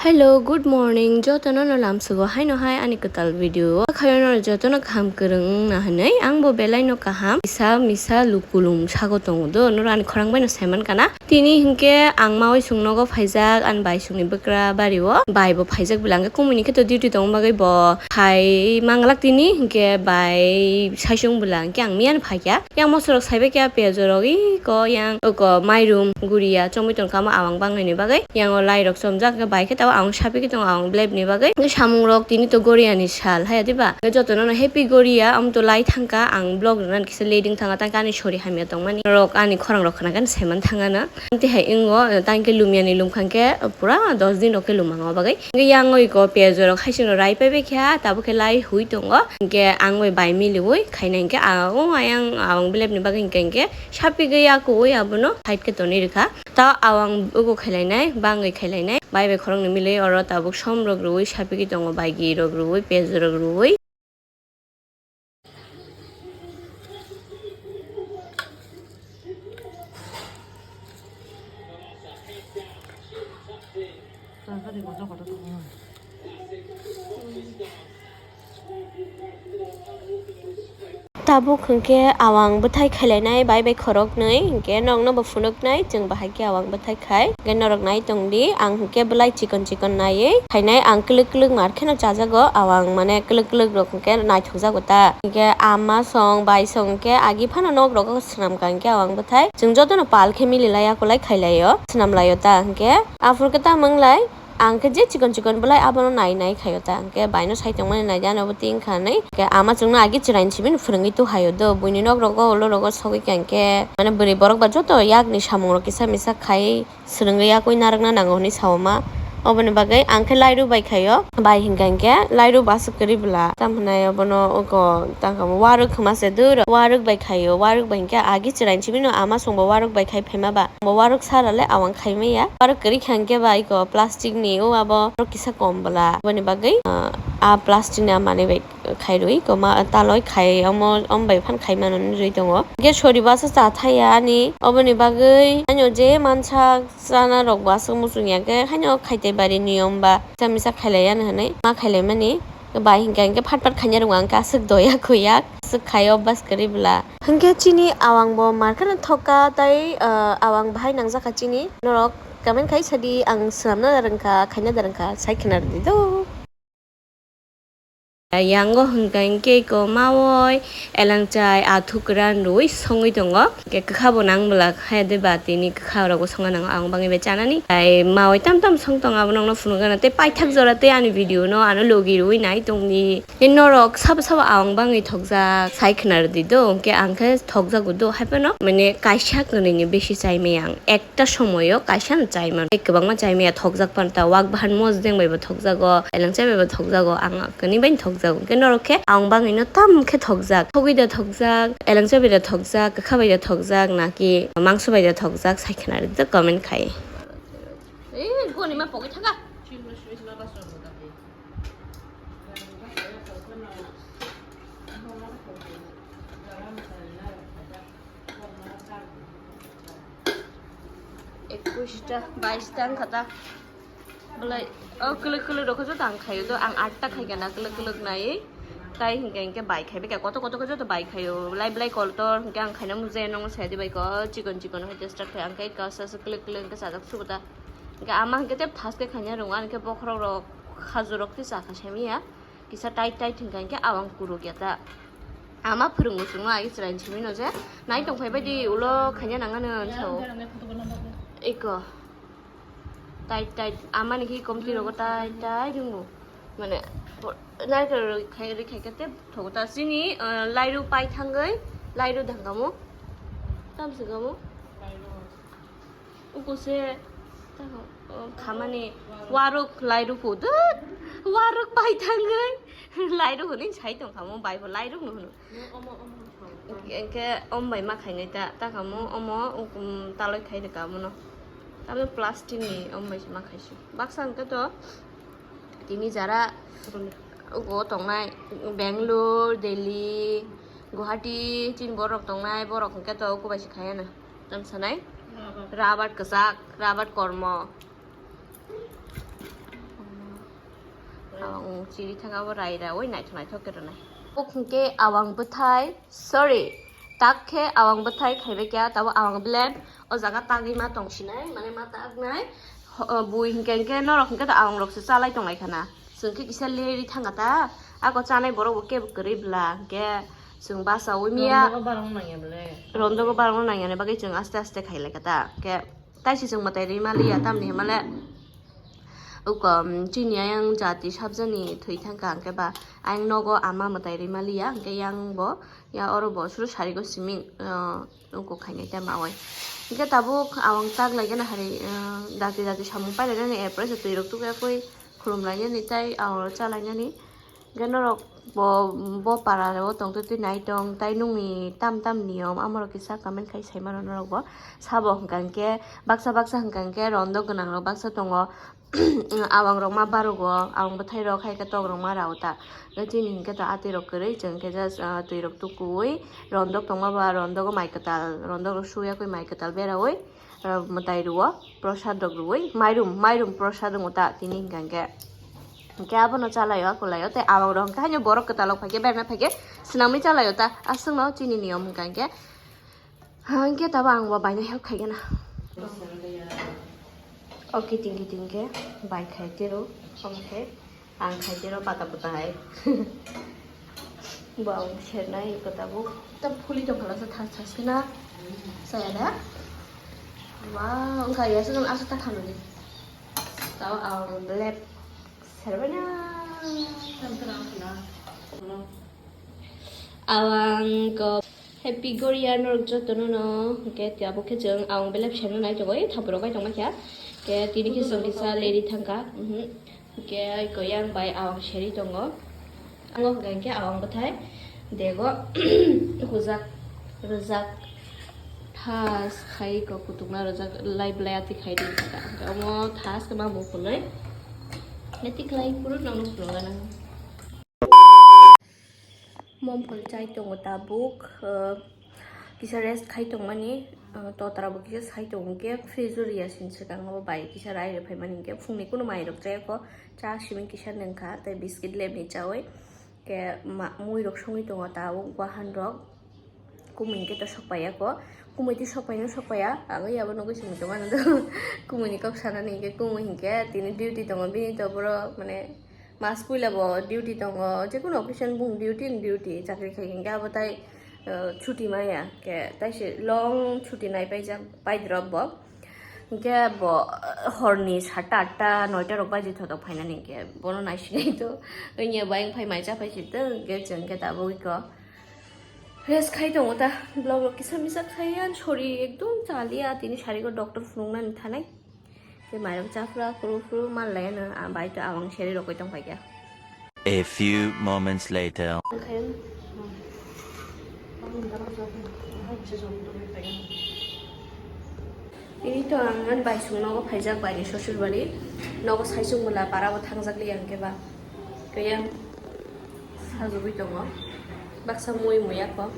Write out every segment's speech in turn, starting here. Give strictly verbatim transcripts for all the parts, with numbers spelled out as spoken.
Hello, good morning. Jotono no lamsugo haino hai ani kwtal video o. Khayono jotono kaham kwrwng wngna hinwi ang bo belai no kaham. Kisa misa lukulum sago tongo do. Noro ani khorang bai no saiman kana. Tini hinkhe ang mawi sung nogo phaijak, ani bai sungni bwkra bari o. Bai bo phaijak bwla hinkhe kumui ni khe to duty tongma bagwi bo khai manglak tini hinkhe bai saisung bwla hinkhe ang miya no phaikha. Yang moso rok saibai khe piyajo rok iko yang oko mairum guriya chomwi tongkha omo awang bangnaini bagwi. Yang o lai rok chomjak khe bai khe tabo awang sapi khe tongo awang blade ni bagwi. Samung rok tini to goriya ni sal haya diba? Jotono no happy goriya, omo to lai thangkha, ang vlog rwnani kisa leading thangkha, tangkhe ani sori hamya tongmani rok ani khorang rok khna khe saiman thangano. Tei hai wngo, tangkhe lumya ni lumkha khe pura dos din rok khe lumang o bagwi. Hingke yang oi ko piyajo rok hai sino rai pai bai kha, tabuk khe lai hui tongo. Hingke ang bai bai miliui khaina hingke a o ayang awang belep ni bagwi hingke hingke sapi gwi ya kuui abono side khe tonwi rwkha. Ta awang ugo khailai nai, bangwi khailai nai, bai bai khoroknwi milwi oro tabuk som rok rwui sapi gwi tongo, bai gi rok rwui, piyajo rok rwui. Tabuk hwnkhe awang bwthai khailainai bai bai khoroknwi, hwnkhe norokno bo phunuknai, chwng bahai khe awang bwthai khai. Hwnkhe norok nai tongdi, ang hwnkhe bwlai chikon chikon naiwi khainai, ang kwlwk kwlwk mar kheno chajago, awang mane kwlwk kwlwk rok hwnkhe naithokjago ta. Hwnkhe ama song bai song hwnkhe agi phano nok rogo swnamkha hwnkhe awang bwthai. Chwng jotono pal khe mililai akolai khailaio, swnamlaio ta hwnkhe. Aphuru khe tamo wnglai, ang khe je chikon chikon bwlai abono nai nai khaio ta, hwnkhe baino sai tongmani naidi ano bo ting kha hinwi. Hwnkhe ama chwngno agi chwraini simi phwrwngwi tuhaio do, buini nok rogo ulo rogo sogwi kha hwnkhe, mane bwrwi borok ba joto yakni samung rok kisa misa khai swrwngwi yakwi narwkna nango hinwi sao ma. Oboni bagwi ang khe lairu bai khaio, bai hinkha hinkhe lairu bo aswk kwrwi bwla, tamo hwnai obono oko tangkha warwk khma se duro, warwk bai khaio, warwk bai hinkhe agi chwraini simi no ama songbo warwk bai khai phaima ba. Bo warwk sara le awang khai maya. Warwk kwrwi kha hwnkhe ba iko plastic ni o abo kisa kom bwla. Aboni bagwi, ah, a plastic ni a manwi bai khai rwi koma taloi khai omo, omo bai phan khai mano hinwi rwi tongo. Hwnkhe sori bo aswk cha thaya ani. Oboni bagwi haino je mansak chana rok bo aswk muchung ya khe haino khaitai bari niyom ba kisa misa khailai ya hinwi ma khailai mani. Bai hinkhe hinkhe phat phat khaina rwng ang khe aswk doya khuyak, aswk khai o bas kwrwi bwla. Hinkhe chini awang bo mar kheno thokka tei, ah, awang bahai nangjakha chini. Norok comment khai sadi, ang swnamna da rwngkha, khaina da rwngkha, sai khna rwdi do. Yango hinkhe hinkhe ko mawoi elangchai athu kwran rwi songwi tongo. Hinkhe kwkha bo nang bwla khe de ba tini kwkha rok bo songna nango, ang bangwi bai chanani. Tai mawoi tam tam song tongo, abo nokno phunukgana tei paithak jora tei ani video no ano logi rwi nai tongdi. Hwnkhe norok sabo sabo ang bangwi thokjak sai khna rwdi do, hwnkhe ang khe thokjago do, hai phano mane kaisa kwnwi ni besi chai maya ang, ekta somoyo kaisa no chai mano, tei kwbangma chai maya thokjak phano ta, wak bahan mosdeng bai bo thokjago, elengchai bai bo thokjago, ang kwnwi bai thokjago, hwnkhe norok khe ang bangwi no tam khe thokjak, thogwi da thokjak, elengchai bai da thokjak, kwkha bai da thokjak, naki mangso bai da thokjak sai khna rwdi do comment khai. Ei, goni ma pogwi thanga. Ekush ta, bais ta wngkha ta. Belai, o kwlwk kwlwk rok khe joto ang khaio do, ang atta khai gana kwlwk kwlwk naiwi. Tai hinkhe hinkhe bai khai bai kha, kotor kotor khe joto bai khaio. Belai belai koltor hinkhe ang khaina mujaya nokno saya di bai kha, chikon chikon hai start khai, ang khe kasa se kwlwk kwlwk hinkhe chajak sugo ta. Hinkhe ama hinkhe tei thas khe khaina rwngo, ani khe bokhorok rok khajur rok tei chakha semiya. Kisa tight tight hinkha hinkhe awang kuruk ya ta. Ama phwrwngwi chwngno agi chwraini simi no je nai tongphai bai di ulo khaina nangano hinwi sao. Eko. Tight tight amani khe komti rogo tight tight wngo. Mane nai khe rwi khai rwi khai khe tei thogo ta chini, ah, lairu pai thangwi lairu dangamo. Tamswkamo. Ukuse, oh, khamani waruk lairuk hudut, waruk pai thangwi lairuk hwnwi sai tong kha mo, bai bo lairuk no hwno. Engke om bai ma khainai ta, ta kha mo omo, um, taloi khai rwka mono. Tamo plastic ni om bai se ma khai se. Baksa hwnkhe to tini jara ugo tongnai Bangalore, Delhi, Guwahati, chini borok tongnai, borok hwnkhe to ugo bai se khaiya na. Tamo sanai? Rabat. Rabat kwchak, rabat kormo. Ang chiri thangabo rai ra, oi naithok naithok khe rwnai. Buk hwnkhe awang bwthai, sorry, tak khe awang bwthai khaibai kya, tabo awang blend o jaga tagwi ma tong sinai, mane ma taknai. Ho-, o bui hwnkhe, hwnkhe norok hwnkhe to awang rok se chalai tonglai khana. Chwng khe kisa leri thanga ta, ako chanai borok bo kebo kwrwi bla, hwnkhe chwng basaui miya. Rondogo barong nangya bole. Rondogo barong nangya ni bagwi chwng aste aste khailai kha ta, hwnkhe taisi chwng mwtai rwi maliya, tamni hwnmale uko, um, chini ayang jati sabjani thwi thangkha, hwnkhe ba ayang nogo ama mwtai rwi maliya, hwnkhe yang bo, ya oro bo suru sarigo simi, uh, uko khainai ta mawi. Hwnkhe tabuk awang tak lai gana hari, uh, dati dati samung pai lai nani, apre se twi rok tuku yakui khulum lai nani tai awang rok cha lai nani. Hwnkhe norok bo, bo para o tong twi twi nai tong, tai nungni tam tam niyom, amorok kisa comment khai sai mano norok bo. Sabo hwnkha hwnkhe baksa baksa hwnkha hwnkhe rondo gwnang rok baksa tongo, awang rok ma barogo, awang bwthai rok hai khe tok rok ma rao ta. Hwnkhe chini hwnkhe to atwi rok kwrwi, chwng khe just, ah, twi rok tukuwi, rondok tongma ba rondogo mai kwtal, rondok rok suyakwi mai kwtal berawi. Ah, mwtai rwo, prosad rok rwwi, mairum, mairum prosad wngo ta tini hwnkha hwnkhe. Hwnkhe abono chalaio, akulaio, tei awang rok hwnkhe haino borok kwtal rok phaikhe, berna phaikhe swnamwi chalaio ta, aswkno chini niyom hwnkha hwnkhe. Hwnkhe tabo ang bo bainai hok khaigena. O kiting kiting khe bai khai tiro, omo khe. Ang khaitiro pata pata hai. Bo ang sernai ko tabuk. Tam phuli tong khala sa thas thas kena. Saya da. Wow, ang kaya sa asu ta khanu ni. Tao ang lep serbana. Tam tam khana. Awang ko happy goria norok joto no no. Ke ti abo khe jeng awang belep seno nai to oi thaborok bai tong kha. Ke tini khe jeng kisa leri thangka. Mhm. Hwnkhe iko yang bai awang seri tongo. Ang hwnkha hwnkhe awang bwthai dego hujak rwjak thas khai iko kutukna rwjak lai belai ati khai di hwnkha. Hwnkhe omo thas khe ma bo phunui. Eti khlai phuru nang phunukgana. Momphol chai tongo tabuk, ah, kisa rest khai tongmani, ah, totara bo kisa sai tongo hwnkhe fridge o riya sini swkang o bai kisa rai rwphaimani hwnkhe phungni kunu mai rok chaya kho, cha simi kisa nwngkha tei biscuit lemni chawi khe ma-, mui rok songwi tongo tabuk bahan rok. Kumui hwnkhe to sokpaiya kho, kumui tei sokpaino sokpaiya, ang oi abo nugui simi tongmani do. Kumui ni kok sanani hwnkhe kumui hwnkhe tini duty tongo, bini to boro mane Mas puila bo duty tongo, jekunu office ni bung duty ni duty, chakri khai hwnkhe abo tai, eh, chuti maya, khe tai se long chuti nai paijak, paidrop bo. Hwnkhe bo, eh, horni satta atta noita rok baji thotok phainani hwnkhe bono naisinai to. Wngya bai wng phai mai cha phai si to, hwnkhe chwng khe tabuk iko rest khai tongo ta. Vlog rok kisa misa khai, ani sori ekdom chaliya, tini sari go doctor phunuknani thanai. Tei mairok chaphra phuru phuru manlaiano, ah, bai to awang seri rokoi tongphaikha. A few moments later. Tini to ang ani bai song nogo phaijak, bai ni sosur bari. Nogo saisung bwla para bo thangjak liya hwnkhe ba. Kaya sajagwi tongo. Baksa mui muya kho.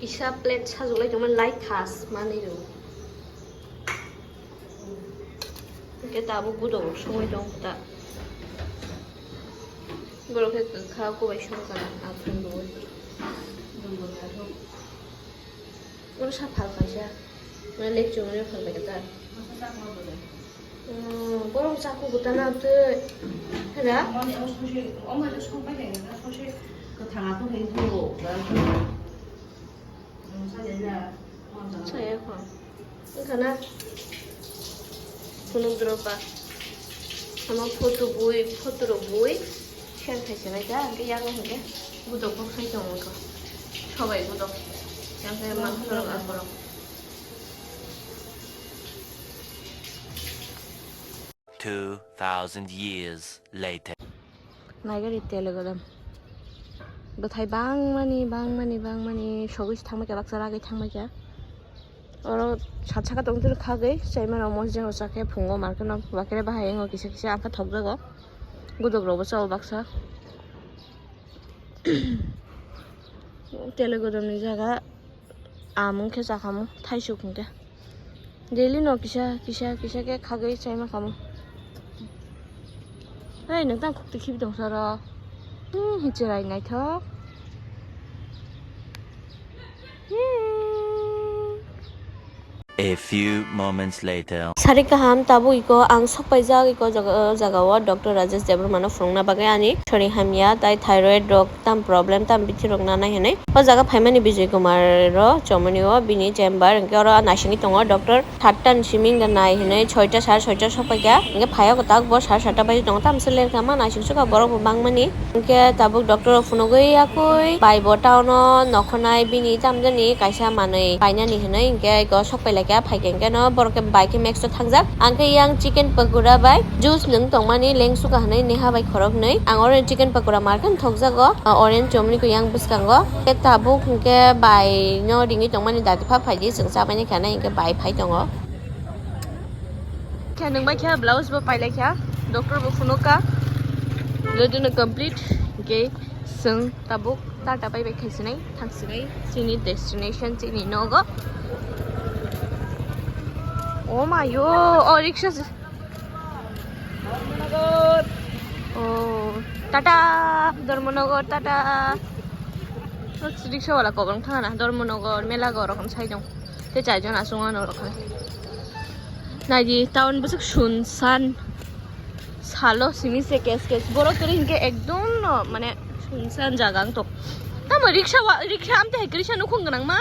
Kisa plate sajuklai tongmani lai thas manwi rw. Hwnkhe tabuk budok rok songwi tong ta. Borok khe kwkha kubai songkha aphuru rwi. Oro sa phal kaisa. Mane lecture mane phal bai ta. Hmm, borok chaku bwtana twi. Hera? Kwthang ato hai. Saya kho. Wngkha na? Phunuk drop ba. Ama photo bui, photo rok bui. Share khai se nai ta, hwnkhe yang hwnkhe. Budok bo khai tongo wngkha. Sobai budok. Yang khe ma khorok akhorok. Two thousand years later. Naigari tele godam. Bwthai bangmani, bangmani, bangmani, sogwi se thangbai kha, baksa ragwi thangbai kha. Oro sat saka tong tini khagwi, chaima rok mosjeng rok chakhe phungo market no bakre bahai yango kisa kisa angkha thokjago. Gudok rok bo chao baksa. Tele godam ni jaga. Amung khe chakhamu, thaisuk hwnkhe. Daily no kisa, kisa, kisa khe khagwi chaima khamu. Hey, nang tang khuk tikhi tong soro. Hmm, cherai naithok. Hmm. A few moments later. Sari kaham tabuk iko ang sokpaijak iko jaga, o jaga o Doctor Rajesh Debbarma no phunukna bagwi ani sori hamya tai thyroid rok tam problem tam bithi rok nanai hinwi o jaga phaimani Bijoy Kumar ro chomoni o bini chamber hwnkhe oro naisingwi tongo doctor. Satta ni simi hwnkhe nai hinwi soita sar soita sokpaikha hwnkhe phaiya kwtak bo sar satta bai tongo tamswk lerkha ma naising sukha borok bo bangmani. Hwnkhe tabuk doctor rok phunugwi yakwi bai bo town o nokhornai bini tamjani kaisa manwi painani hinwi hwnkhe eko sokpai laikha, phaikhe hwnkhe no borok khe bai khe mekso thangjak. Ang khe yang chicken pakora bai juice nwng tongmani lengsuka hinwi neha bai khoroknwi. Ang oro chicken pakora markhe thokjago, orange chomni khe yang bwskango. Khe tabuk hwnkhe bai no ringwi tongmani dati pha phaidi chwng chabaini khe hinwi hwnkhe bai phai tongo. Khe nwng bai khe blouse bo pailai kha, doctor bo phunuk kha. Jotono complete hwnkhe chwng tabuk tata bai bai khaisinai thangsinai chini destination chini nogo. Oh my yo, oh rickshaw se. Oh, tata, Dharmanagar, tata. Rickshaw wala kobong thangana, Dharmanagar, Melagar rokom sai dong. Te chaijon aswk ano rok khai. Naidi town bwswk sunsan. Salo simi se kes kes. Borok kwrwi hinkhe ekdom no mane sunsan jaga wng tok. Tamo rickshaw wa, rickshaw amte hai kwrwi sa nukhung gwnang ma.